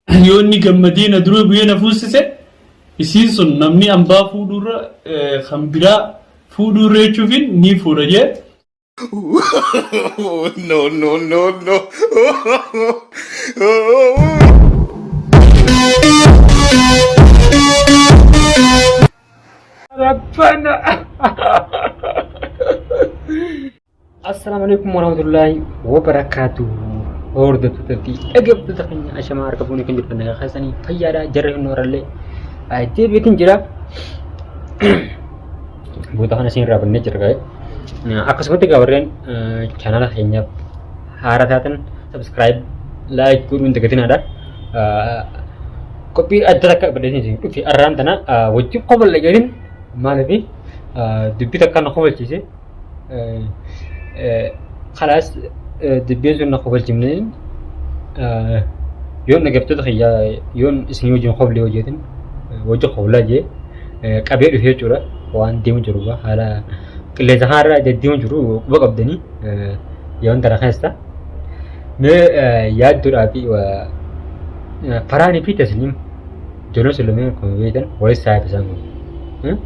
Yoo inni gammadee na dura bu'ee na fuusise isiin sun namni ambaa fuudhuurra kan biraa fuudhuurra jechuufin ni fuudha jee. No, no, no, no. Rabbana. Assalaamu alaikum warahmatullaahi wabarakaatu. Hordoftoota fi dhaggeeffattoota keenya ashamaa harka fuunee kan jirtan nagaa keessanii fayyaadha jarri hin horallee deebiitiin jira. Boota kana isin irraa bannee jira ga'e. Akkasumatti egaa warreen chaanala keenyaaf haaraa taatan subscribe like godhuun dagatinaadha. Qophii adda takka qabadhee isin dhufe arraan tana wajjin kofalla jedhin maaliif dubbii takka na kofalchiise. Kalaas dubbiin sun na kofalchifne yoon dhaggeeffattoota kiyya yoon isin wajjin kofle hojjetin wajjin koflaa jee qabee dhufe jechuudha waan deemu jiru haala qilleensa kanarra deddeemu jiru quba qabdanii yoon tana keessa mee yaadduudhaa fi faraanii fi tasliim Ijoolleen sun lameen akkuma beektan walitti saahiba isaan kun.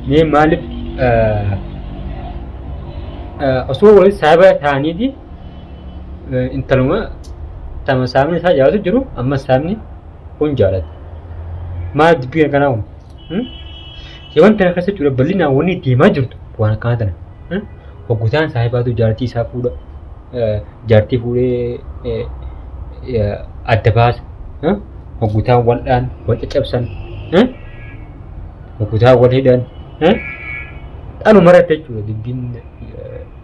Mee maaliif osoo walitti saahiba ta'aniiti intaluma tama saamni isaa jaalatu jiru amma saamni kun jaalata. Maal dubbiin akkanaa kun? Yeroon tana keessa jechuudha bal'inaan wanni deemaa jirtu waan akkanaa tana. Hoggutaan saahibaatu jaartii isaa fuudha. Jaartii fuudhee adda baasa. Hoggutaan wal dhaan wal caccabsan. Hoggutaan wal hidhan. Dhaluma irratti jechuudha dubbiin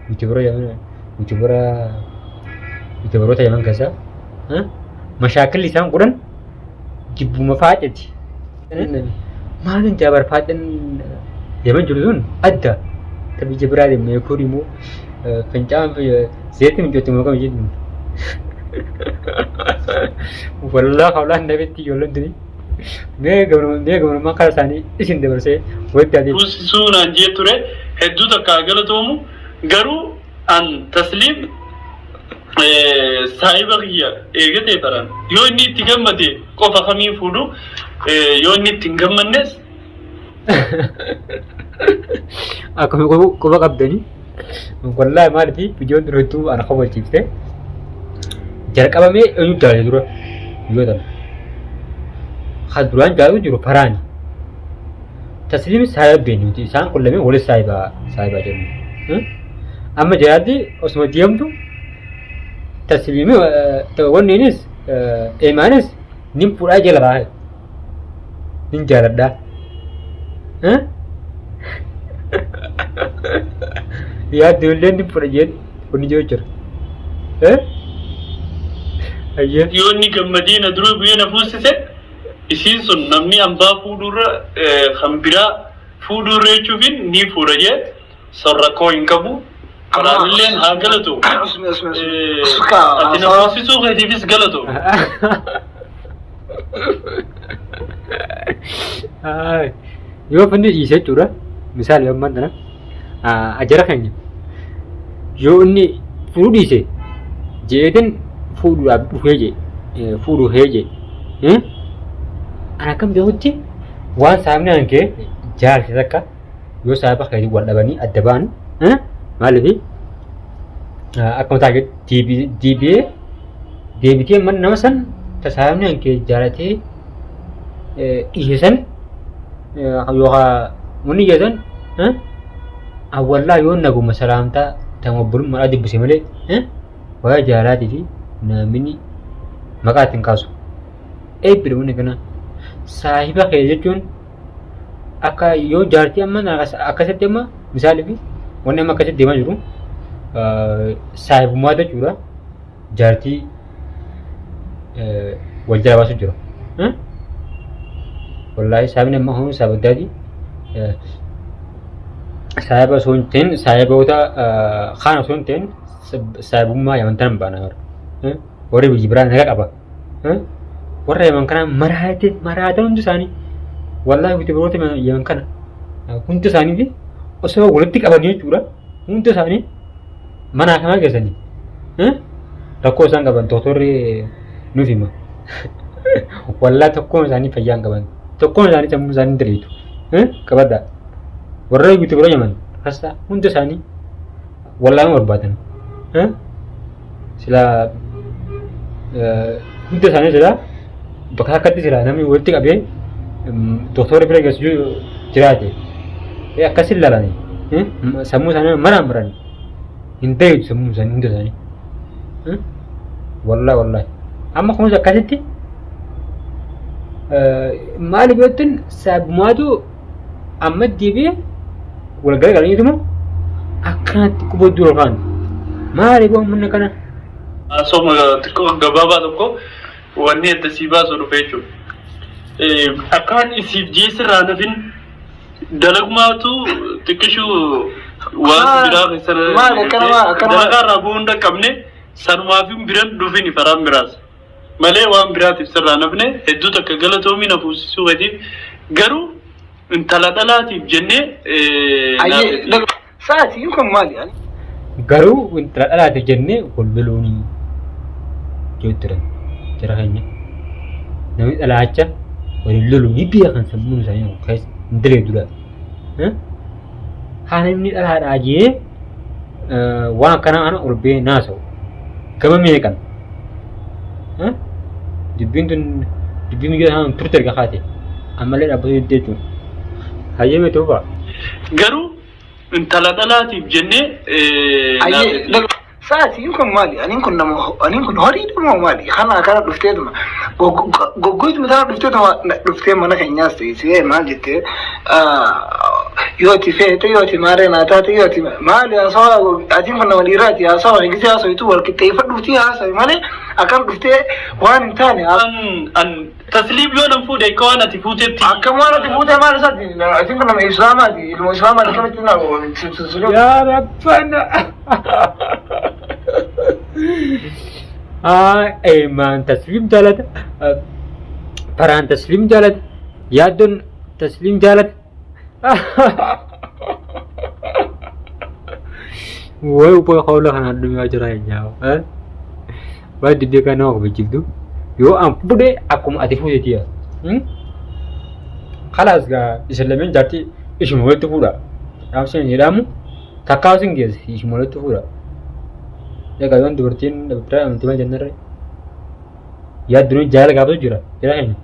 yuutuubara yaman yuutuubara yuutuubaroota yaman keessaa mashaakilli isaan godhan jibbuma faaceti. Maalin jaabar faacen yaman jiru sun adda. Ta biyya biraa deemne kun immoo fincaan zeetti mincootti moo kam jedhu. Wallaa hawlaan nabitti ijoolleen tuni. Mee gabrummaa karaa isaanii isin dabarsee walitti adeemu. Fuusisuu naan jee ture hedduu takka haa galatoomu garuu an tasliim saahiba kiyya eega ta'e taran yoo inni itti gammade qofa kamiin fuudhu yoo inni itti hin gammannes Akkuma quba qabdanii wallaahi maaliif viidiyoon dura hedduu ana kofalchiifte jalqabamee eenyu jaalate dura yoo ta'u kan duraan jaalatu jiru faraani tasliim saahiba beeknu nuti isaan kun lameen walitti saahiba saahiba jedhu amma jaalatti osuma deemtu tasliimi wanniinis eemaanis nin fuudhaa jala baay'ee. Nin jaaladha. Yaaddu illee nin fudha jeen wanni jiru jira. Ayyee. Yoo inni gammadee na dura bu'ee na fuusise isiin sun namni ambaa fuudhuurra kan biraa fuudhuurra jechuufin ni fuudha jee son rakkoo hin qabu. Faraanilleen haa galatu. Usmi usmi usmi. Usuka. Ati na fuusisuu keetiifis galatu. Yoo fanni dhiise jechuudha. Misaali ammaan tana ajara keenya yoo inni fuudhuu dhiise jeetin fuudhuudhaaf dhufee jee fuudhuu hee jee ana akkam beekutti waan saamni hankee jaarsi takka yoo saahiba keetiin wal dhabanii adda ba'an maaliif akkuma taa'e deebi'ee deebitee mana nama san ta saahibni hankee jaalatee dhiise san yookaan wanni jedhan awwallaa yoo naguma salaamtaa tama obbolummaadhaa dubbise malee waa'ee jaalaatii fi namni maqaa ittiin kaasu. Eebbidha wanni kana saahiba kee jechuun akka yoo jaartii amma akkasitti amma misaaliif wanni amma akkasitti deemaa jiru saahibummaa jechuudha. Jaartii wal jala baasu jira. Wallaahi saahibni amma hundi saahibaddaati. Saahiba osoo hin ta'in saahiboota kaan osoo hin ta'in saahibummaa yaman tan baana. Warri biyya biraa naga qaba. Warra yaman kana maraate maraate hundi isaanii wallaahi yuutuubaroota yaman kana hundi isaanii osoo walitti qabanii jechuudha. Hundi isaanii mana hakimaa geessanii rakkoo isaan qaban doktorri nuuf hima. Wallaa tokkoon isaanii fayyaa hin qaban. Tokkoon isaanii sammuu isaanii hin diriitu. Qabadhaa. Warra yuutuubara yaman rasta hunda isaanii wallaanuu barbaadan. Silaa hunda isaanii silaa bakka akkatti silaa namni walitti qabee doktora bira geessu jiraate akkasin laalanii sammuu isaanii maraan maranii hin diriitu sammuu isaanii hunda isaanii. Wallahi wallahi. Amma kunis akkasitti maali beektan saabumaatu amma deebi'ee wal garagalaniituma akkanatti quba dura kaan maali boo mana kana. Haasoma xiqqoo gabaabaa tokko wanni adda sii baasu dhufe jechuudha. Akkaan isiif jeessirraa nafin dalagumaatu xiqqishuu waan biraa keessa Maali akkanuma dalagaa irraa bu'uu hin dhaqqabne sanumaaf biran dhufin faraan biraas. Malee waan biraatiif sirraa nafne hedduu takka galatoomi na fuusisuu keetiif garuu intala dhalaatiif jennee Ayyee sa'aatiin kun maali? Garuu intala dhalaatiif jennee wal loluunii jechuudha jara keenya. Namni dhalaacha waliin lolu ni beekan sammuun isaanii keessa hin daleedudha. Haa namni dhalaadhaa jee waan akkanaa kana ol ba'ee naasa'u. Gama meeqan? Dubbiin tun dubbii miyyoo isaan turte erga kaate ammallee dhaabbatuu didde jechuudha. Hayyee mee tuufaa. Garuu intala dhalaatiif jennee Ayyee sa'aatiin kun maali? Aniin kun nama aniin kun horiidha moo maali? Kana kana dhufteetuma goggoituma tana dhufteetuma dhuftee mana keenyaas teessee maal jettee yoo ati feete yoo ati maaree naa taate yoo ati maali haasawaa atiin kun nama dhiiraati haasawaa gisee haasawitu wal qixxeeffadhuutii haasawi malee akkam dhuftee waan hin taane An tasliim yoo nan fuudhe akka waan ati fuutetti. Akkam waan ati fuutee maal isaati? Atiin kun nama islaamaati ilmoo islaamaati akkamitti na Yaa Rabbana. Eemaan tasliim jaalata. Faraan tasliim jaalata. Yaaddoon tasliim jaalata. Way upoy qawla kana addunyaa jira eenyaa. Waan dubbii kana nama kabajjiftu yoo an fuudhe akkuma ati fuuteeti yaa. Kalaas gaa isin lameen jaartii ishuma walitti fuudha. Dhaamsi hin jedhamu takkaa isin geesse ishuma walitti fuudha. Egaa yoon dubartiin biraa amantii maal jennarre yaadduun jaalala gaafatu jira jira keenya.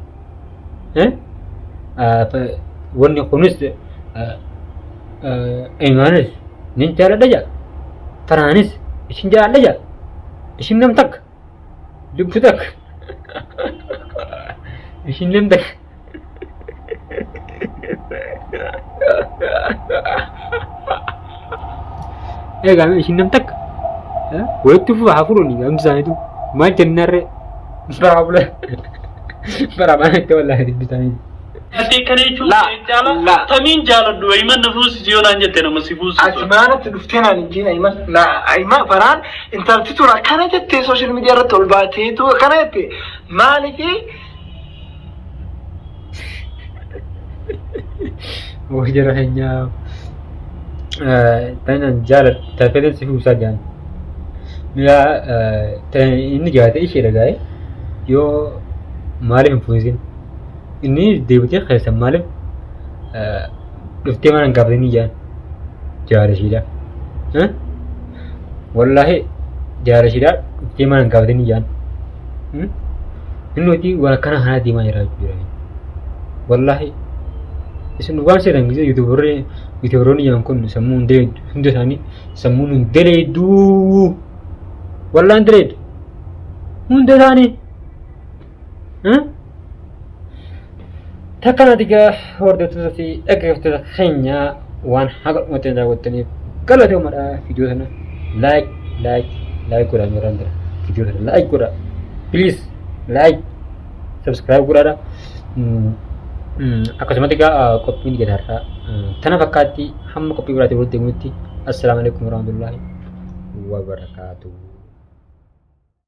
Wanni kunis imaanis nin jaaladha jaa taraanis isin jaaladha jaa isin nam takka lubbu takka isin nam takka. Egaa isin nam takka walitti fufa haa fuudhani gamti isaaniitu maal jennarre bara bula bara baana itti wallaahi dubbisaanii. Ati akkana jechuun La, jaala la. tamiin jaaladhu himan na fuusisi yoo naan jette nama si Ati fuusisu. maanatti dhuftee naan hin jeen Ayman. Na Ayman faraan intalti tun akkana jettee social media irratti ol baateetu akkana jette maaliifi Wah jara keenya tanan jaaladhu tafeetan si fuusaa jaan. Mi'a inni jaate ishee dhagaa'e yoo maaliif hin fuusin inni deebitee keessa maaliif dhuftee mana hin gaafatanii jaan jaala ishiidha. Wallaahi jaala ishiidha dhuftee mana hin gaafatanii jaan. Inni hojii waan akkana kanaa deemaa jira jechuudha. Wallaahi isin dhugaan seetan gisee yuutuubarri yuutuubaroonni jedhan kun sammuu hin daleeddu hunda isaanii sammuun hin daleeddu wallaahi hin daleeddu hunda isaanii. Takka nati gaa hordoftoota fi dhaggeeffattoota keenya waan haga dhumatti daawwattaniif galatoomadha. Viidiyoo sana like like like godhaa yeroo jira. Viidiyoo sana like godhaa. Please like subscribe godhaadha. Akkasumatti egaa qophiin gadaarraa tana fakkaatti hamma qophii biraatiin walitti deemuutti assalaamu alaikum warahmatullahi wabarakaatuh.